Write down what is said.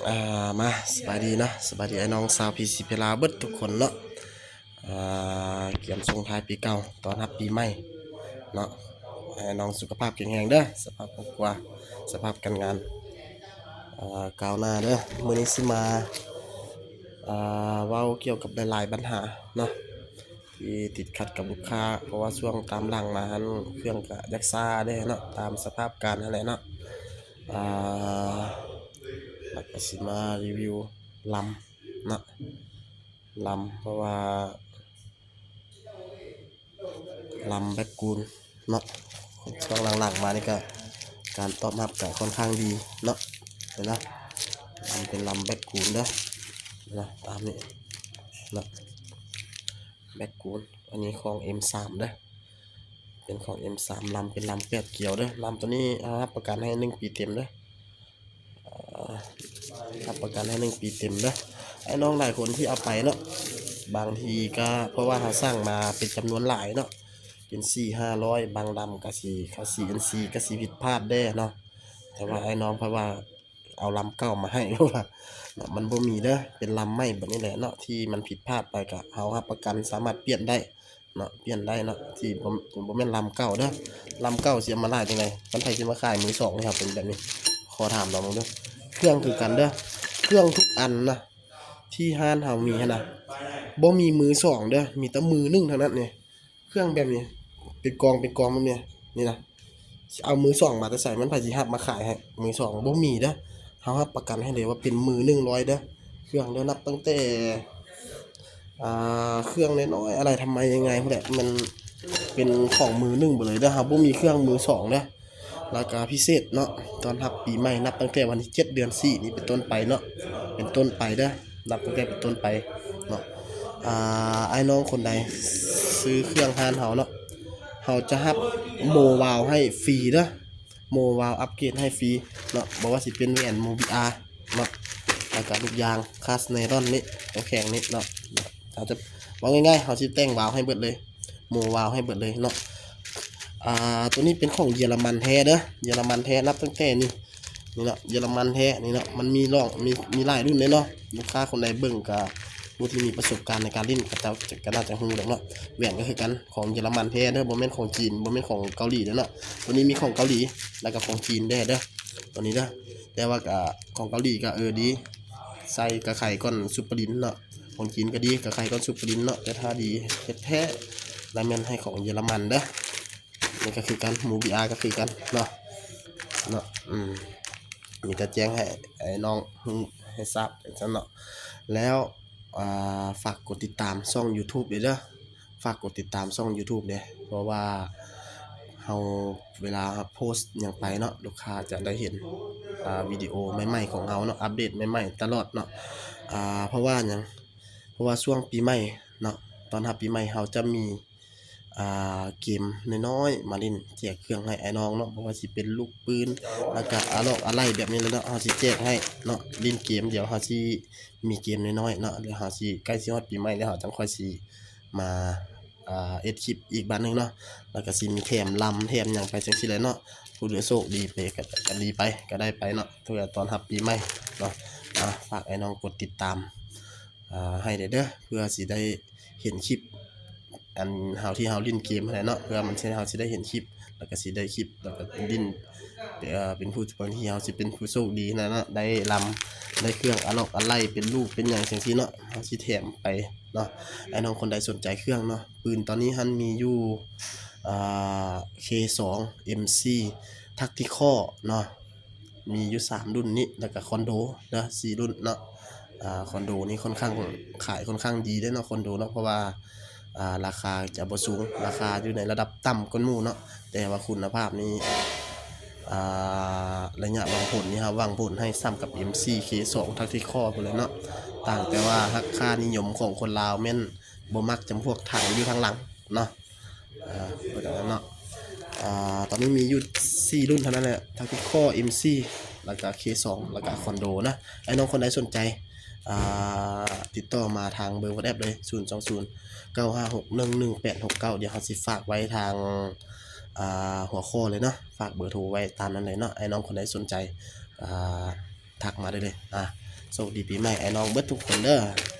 ອ່າ ມາ ສະບາຍດີເນາະ ສະບາຍດີອ້າຍນ້ອງຊາວພີຊີເພລາເບິດທຸກຄົນເນາະ. ອ່າ ກຽມສົ່ງທ້າຍປີເກົ່າ ຕ້ອນຮັບປີໃໝ່ເນາະ. ໃຫ້ອ້າຍນ້ອງສຸຂະພາບແຂງແຮງເດີ ສະພາບຄອບຄົວ ສະພາບການງານ ອ່າ ກ້າວໜ້າເດີ. ມື້ນີ້ຊິມາ ອ່າ ເວົ້າກ່ຽວກັບຫຼາຍໆບັນຫາເນາະ ທີ່ຕິດຂັດກັບລູກຄ້າ ເພາະວ່າຊ່ວງຕາມຫຼັງມາຫັ້ນ ເຄື່ອງກະຢາກຊ້າແດ່ເນາະ ຕາມສະພາບການຫັ້ນແຫຼະເນາະ. ອ່າ ແລ້ວກະຊິມາຣີວິວລຳເນາະ ລຳ ເພາະວ່າລຳແບັກກູນເນາະ ຊ່ວງຫຼັງໆມານີ້ກະການຕອບຮັບກະຄ່ອນຂ້າງດີເນາະ. ເຫັນນະ ລຳເປັນລຳແບັກກູນເດີ ເຫັນນະ ຕາມນີ້ເນາະ ແບັກກູນ. ອັນນີ້ຂອງເອັມສາມເດີ ເປັນຂອງເອັມສາມ ລຳເປັນລຳແປດກຽວເດີ. ລຳໂຕນີ້ເຮົາຮັບປະກັນໃຫ້ໜຶ່ງປີເຕັມເດີ ຮັບປະກັນໃຫ້ໜຶ່ງປີເຕັມເດີ. ອ້າຍນ້ອງຫຼາຍຄົນທີ່ເອົາໄປເນາະ ບາງທີກະເພາະວ່າເຮົາສັ່ງມາເປັນຈຳນວນຫຼາຍເນາະ ເປັນສີ່ຫ້າຮ້ອຍ ບາງລຳກະຊິ ເຂົາ ຊີ ເອັນ ຊີ ກະຊິຜິດພາດແດ່ເນາະ. ແຕ່ວ່າອ້າຍນ້ອງເພິ່ນວ່າ ເອົາລຳເກົ່າມາໃຫ້ ເພາະວ່າມັນບໍ່ມີເດີ ເປັນລຳໃໝ່ແບບນີ້ແຫຼະເນາະ ທີ່ມັນຜິດພາດໄປກະເຮົາຮັບປະກັນສາມາດປ່ຽນໄດ້ເນາະ ປ່ຽນໄດ້ເນາະ ທີ່ບໍ່ ບໍ່ແມ່ນລຳເກົ່າເດີ. ລຳເກົ່າຊິເອົາມາຫຼາຍຈັ່ງໃດ ຄັນໃຜຊິມາຂາຍມືສອງໃຫ້ເຮົາເປັນແບບນີ້ ຂໍຖາມລອງເບິ່ງເດີ. ເຄື່ອງຄືກັນເດີ ເຄື່ອງທຸກອັນນະ ທີ່ຮ້ານເຮົາມີຫັ້ນນະ ບໍ່ມີມືສອງເດີ ມີແຕ່ມືໜຶ່ງເທົ່ານັ້ນນີ້. ເຄື່ອງແບບນີ້ ເປັນກອງເປັນກອງແບບນີ້ ນີ້ນະ ຊິເອົາມືສອງມາແຕ່ໃສ ມັນໃຜຊິຮັບມາຂາຍໃຫ້ ມືສອງບໍ່ມີເດີ. ເຮົາຮັບປະກັນໃຫ້ເລີຍວ່າເປັນມືໜຶ່ງຮ້ອຍເດີ ເຄື່ອງເດີ ນັບຕັ້ງແຕ່ ອ່າ ເຄື່ອງນ້ອຍໆ ອະໄລທຳໄມ ງ່າຍໆ ພຸ້ນແຫຼະ ມັນເປັນຂອງມືໜຶ່ງເບິດເລີຍເດີ ເຮົາບໍ່ມີເຄື່ອງມືສອງເດີ. ແລ້ວກະພິເສດເນາະ ຕ້ອນຮັບປີໃໝ່ ນັບຕັ້ງແຕ່ວັນທີເຈັດ ເດືອນສີ່ນີ້ເປັນຕົ້ນໄປເນາະ ເປັນຕົ້ນໄປເດີ ນັບຕັ້ງແຕ່ເປັນຕົ້ນໄປເນາະ. ອ່າ ອ້າຍນ້ອງຄົນໃດຊື້ເຄື່ອງຮ້ານເຮົາເນາະ ເຮົາຈະຮັບໂມວາວໃຫ້ຟຣີເດີ ໂມວາວອັບເກຣດໃຫ້ຟຣີເນາະ ບໍ່ວ່າຊິເປັນແຫວນໂມບີອາເນາະ ແລ້ວກະລູກຢາງຄາສໄນລອນນີ້ ຕົວແຂງນີ້ເນາະ ເຮົາຈະ ເວົ້າງ່າຍໆ ເຮົາຊິແຕ່ງວາວໃຫ້ເບິດເລີຍ ໂມວາວໃຫ້ເບິດເລີຍເນາະ. ອ່າ ໂຕນີ້ເປັນຂອງເຢຍລະມັນແທ້ເດີ ເຢຍລະມັນແທ້ ນັບຕັ້ງແຕ່ນີ້ ນີ້ເນາະ ເຢຍລະມັນແທ້ນີ້ເນາະ ມັນມີຫຼອກ ມີ ມີຫຼາຍລຸ້ນເດ້ເນາະ. ລູກຄ້າຄົນໃດເບິ່ງກະ ຜູ້ທີ່ມີປະສົບການໃນການຫຼິ້ນ ເຂົາເຈົ້າກະໜ້າຈະຮູ້ດອກເນາະ. ແຫວນກະຄືກັນ ຂອງເຢຍລະມັນແທ້ເດີ ບໍ່ແມ່ນຂອງຈີນ ບໍ່ແມ່ນຂອງເກົາຫຼີເດີເນາະ. ໂຕນີ້ມີຂອງເກົາຫຼີ ແລ້ວກະຂອງຈີນແດ່ເດີ ໂຕນີ້ເດີ. ແຕ່ວ່າກະຂອງເກົາຫຼີກະ ເອີ ດີ ໃສ່ກະໄຂກ່ອນສູບປະລິນເນາະ ຂອງຈີນກະດີ ກະໄຂກ່ອນສູບປະລິນເນາະ ແຕ່ຖ້າດີແທ້ໆ ລະແມ່ນໃຫ້ຂອງເຢຍລະມັນເດີ. ນີ້ກະຄືກັນ ໂມບີອາກະຄືກັນເນາະ ເນາະ ອືມ ມີແຕ່ແຈ້ງໃຫ້ອ້າຍນ້ອງຮູ້ໃຫ້ຊາບຈັ່ງຊັ້ນເນາະ. ແລ້ວ ອ່າ ຝາກກົດຕິດຕາມຊ່ອງຢູທູບເດີ ເດີ ຝາກກົດຕິດຕາມຊ່ອງຢູທູບເດີ ເພາະວ່າເຮົາ ເວລາເຮົາໂພສຫຍັງໄປເນາະ ລູກຄ້າຈະໄດ້ເຫັນ ອ່າ ວິດີໂອໃໝ່ໆຂອງເຮົາເນາະ ອັບເດດໃໝ່ໆຕະຫຼອດເນາະ. ອ່າ ເພາະວ່າຫຍັງ ເພາະວ່າຊ່ວງປີໃໝ່ເນາະ ຕ້ອນຮັບປີໃໝ່ ເຮົາຈະມີ ອ່າ ເກມນ້ອຍໆມາຫຼິ້ນ ແຈກເຄື່ອງໃຫ້ອ້າຍນ້ອງເນາະ ບໍ່ວ່າຊິເປັນລູກປືນ ແລ້ວກະອາລອກອາໄລແບບນີ້ແຫຼະເນາະ ເຮົາຊິແຈກໃຫ້ເນາະ ຫຼິ້ນເກມ ດຽວເຮົາຊິມີເກມນ້ອຍໆເນາະ ແລ້ວເຮົາຊິ ໃກ້ຊິຮອດປີໃໝ່ແລ້ວ ເຮົາຈັ່ງຄ່ອຍຊິມາ ອ່າ ເຮັດຄລິບອີກບາດໜຶ່ງເນາະ ແລ້ວກະຊິມີແຖມລຳແຖມຫຍັງໄປຈັ່ງຊີ້ແຫຼະເນາະ. ຜູ້ໃດໂຊກດີໄປກະ ກະດີໄປ ກະໄດ້ໄປເນາະ ເພື່ອຕ້ອນຮັບປີໃໝ່ເນາະ. ອ່າ ຝາກອ້າຍນ້ອງກົດຕິດຕາມ ອ່າ ໃຫ້ແດ່ເດີ ເພື່ອຊິໄດ້ເຫັນຄລິບ ອັນເຮົາ ທີ່ເຮົາຫຼິ້ນເກມຫັ້ນແຫຼະເນາະ ເພື່ອມັນຊິ ເຮົາຊິໄດ້ເຫັນຄລິບ ແລ້ວກະຊິໄດ້ຄລິບ ແລ້ວກະຫຼິ້ນ ເປັນຜູ້ ບາງທີເຮົາຊິເປັນຜູ້ໂຊກດີຫັ້ນແຫຼະເນາະ ໄດ້ລຳ ໄດ້ເຄື່ອງອາລອກອາໄລ ເປັນລູກເປັນຫຍັງຈັ່ງຊີ້ເນາະ ເຮົາຊິແຖມໄປເນາະ. ອ້າຍນ້ອງຄົນໃດສົນໃຈເຄື່ອງເນາະ ປືນຕອນນີ້ຫັ້ນມີຢູ່ ອ່າ ເຄສອງ ເອັມຊີ ທັກຕິຄໍເນາະ ມີຢູ່ສາມລຸ້ນນີ້ ແລ້ວກະຄອນໂດເນາະ ສີ່ລຸ້ນເນາະ. ອ່າ ຄອນໂດນີ້ຄ່ອນຂ້າງ ຂາຍຄ່ອນຂ້າງດີເດ້ເນາະ ຄອນໂດເນາະ ເພາະວ່າ ອ່າ ລາຄາຈະບໍ່ສູງ ລາຄາຢູ່ໃນລະດັບຕ່ຳກວ່າໝູ່ເນາະ ແຕ່ວ່າຄຸນນະພາບນີ້ ອ່າ ໄລຍະຫວັງຜົນນີ້ ເຮົາຫວັງຜົນໃຫ້ສ່ຳກັບ ເອັມຊີ ເຄສອງ ທັກຕິຄໍພຸ້ນແຫຼະເນາະ. ຕ່າງແຕ່ວ່າຮັກຄ່ານິຍົມຂອງຄົນລາວແມ່ນບໍ່ມັກຈຳພວກຖັງຢູ່ທາງຫຼັງເນາະ. ອ່າ ເນາະ ອ່າ ຕອນນີ້ມີຢູ່ສີ່ລຸ້ນເທົ່ານັ້ນແຫຼະ ທັກຕິຄໍ ເອັມຊີ ແລ້ວກະເຄສອງ ແລ້ວກະຄອນໂດນະ. ອ້າຍນ້ອງຄົນໃດສົນໃຈ ອ່າ ຕິດຕໍ່ມາທາງເບີວັອດແອັບເລີຍ ສູນສອງສູນ ເກົ້າຫ້າຫົກ ໜຶ່ງໜຶ່ງແປດຫົກເກົ້າ ດຽວເຮົາຊິຝາກໄວ້ທາງ ອ່າ ຫົວຂໍ້ເລີຍເນາະ ຝາກເບີໂທໄວ້ຕາມນັ້ນເລີຍເນາະ. ອ້າຍນ້ອງຄົນໃດສົນໃຈ ອ່າ ທັກມາໄດ້ເລີຍ ອ່າ ໂຊກດີປີໃໝ່ອ້າຍນ້ອງເບິດທຸກຄົນເດີ້.